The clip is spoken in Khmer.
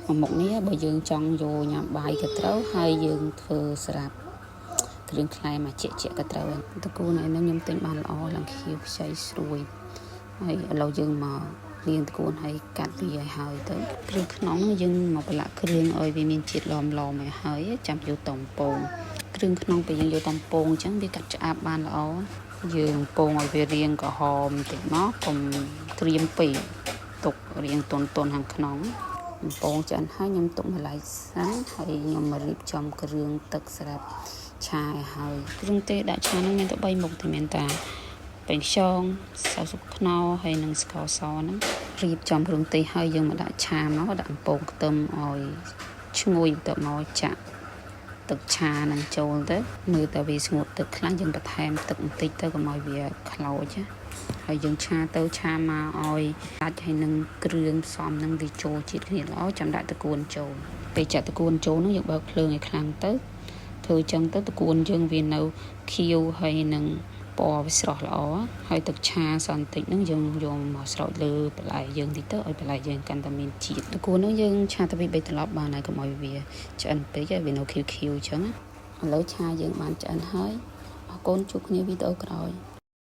មួយមុខនេះបើយើងចង់យកញ៉ាំបាយក៏ត្រូវហើយយើងធ្វើសម្រាប់គ្រឿងក្លែមមកជាក់ជាក់ក៏ត្រូវតកូនឯនឹងខ្ញុំទិញបានល្អឡើងខៀវខ្ចីស្រួយហើយឥឡូវយើងមកលាងតកូនហើយកាត់វាឲ្យហើយទៅគ្រឿងក្នុងហ្នឹងយើងមកប្រឡាក់គ្រឿងឲ្យវាមានជាតិឡមឡមឲ្យហើយចាំយកតំពងគ្រឿងក្នុងពេលយើងយកតំពងអញ្ចឹងវាកាត់ឆ្អាបបានល្អយើងពងឲ្យវារាងក្រហមបន្តិចមកកុំក្រៀមពេកទុករាងតុនតុនខាងក្នុង កំពងឆ្អិនហើយខ្ញុំទុកម្លាយសិនហើយខ្ញុំមករៀបចំគ្រឿងទឹកសម្រាប់ឆាឲ្យហើយគ្រឿងទេសដាក់ឆាហ្នឹងមានតែ3មុខទេមានតាប្រេងខ្យងសាច់ស៊ុបខ្នុរហើយនិងស្ករសហ្នឹងរៀបចំគ្រឿងទេសហើយយើងមកដាក់ឆាមកដាក់អំពងខ្ទឹមឲ្យឈ្ងុយទៅមកចាក់ទឹកឆានឹងចូលទៅមើលតែវាស្ងួតទឹកខ្លាំងយើងបន្ថែមទឹកបន្តិចទៅកុំឲ្យវាខ្លោចណាហើយយើងឆាទៅឆាមកឲ្យសាច់ហើយនឹងគ្រឿងផ្សំនឹងវាចូលជាតិគ្នាល្អចាំដាក់ត្រកួនចូលពេលចាក់ត្រកួនចូលនោះយើងបើកភ្លើងឲ្យខ្លាំងទៅធ្វើចឹងទៅត្រកួនយើងវានៅខៀវហើយនឹងពណ៌វាស្រស់ល្អហើយទឹកឆាសន្តិចហ្នឹងយើងយកមកស្រោចលើបន្លែយើងតិចទៅឲ្យបន្លែយើងកាន់តែមានជាតិត្រកួនហ្នឹងយើងឆាទៅពី3ត្រឡប់បានហើយកុំឲ្យវាឆ្អិនពេកឲ្យវានៅខៀវខៀវចឹងឥឡូវឆាយើងបានឆ្អិនហើយអរគុណជួបគ្នាវីដេអូក្រោយ។